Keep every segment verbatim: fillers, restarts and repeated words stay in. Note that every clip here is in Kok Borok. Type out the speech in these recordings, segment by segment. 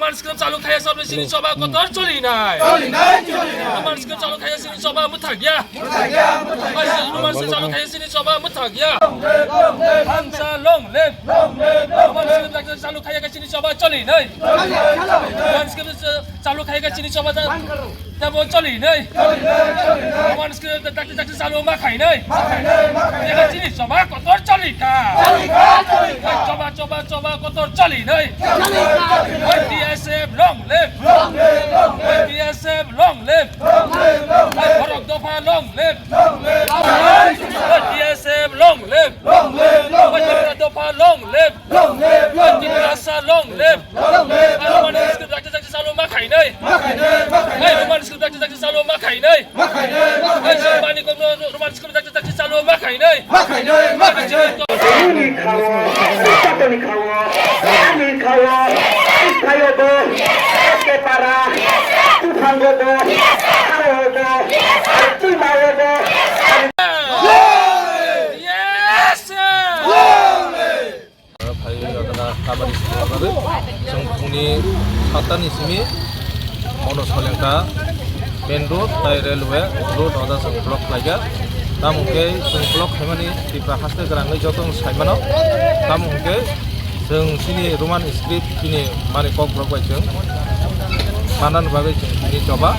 Roman script chalu khaiya sabni sini choba kotor choli nai. Roman script chalu khaiya sini choba muthagya. Roman script chalu khaiya sini choba muthagya. Hansa long live. Roman script chalu khaiya sini choba choli nai. Roman script chalu khaiya sini choba. Tabo choli nai. Roman script dakti dakti chalu ma khai nai. Ega chini choba kotor choli ka. Choba choba choba kotor choli nai. T S F long live. T S F long live. Borok dopha long live. T S F long live. Borok dopha long live. Tiprasa long live. Roman script dakti dakti chalu ma khai nai. Roman script dakti dakti chalu ma khai nai. Roman script dakti dakti chalu ma khai nai. Ani khawo, ani khawo, ani khawo bo, eke para, tuphango bo, haro bo, tui mawo bo. Yes! Phai jotona kabari simi bagwi chwng phungni satta ni simi Mono Solengta main road tai railway road oda chwng block khlaijak. Tamo hwnkhe chwng block khaimani Tripura haste kwrangwi jotono saimano. Tamo hwnkhe chwng chini Roman script chini mani kokborok bai chwng manna bagwi chwng tini choba.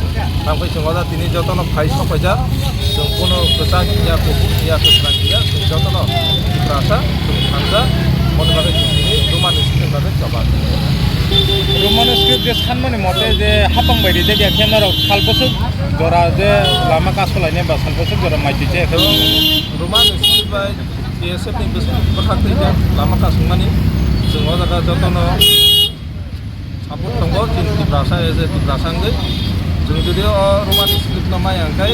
Tamo khe chwng oda tini jotono phai sok paijak. Chwng kuno kwchak ya, kuphur ya, kwsrang ya, chwng jotono Tiprasa, chwng thansa, moni bagwi chwng tini Roman script bagwi choba. Roman script je sanmani mote je hapang bai rijak ya khe norok sal bwswk jora je lama kasolainai ba sal bwswk jora mai twi chaya khe. Chwng Roman script bai T S F ni bwswk bwkhak twi khe lama kasungmani chwng o jaga jotono Abo tongo chini Tiprasa, as a Tiprasa wngwi. Chwng jodi o Roman script no maya hwnkhe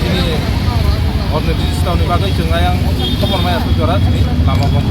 chini orni digital ni bagwi chwng ayang khobor maya suk jora chini lama bond.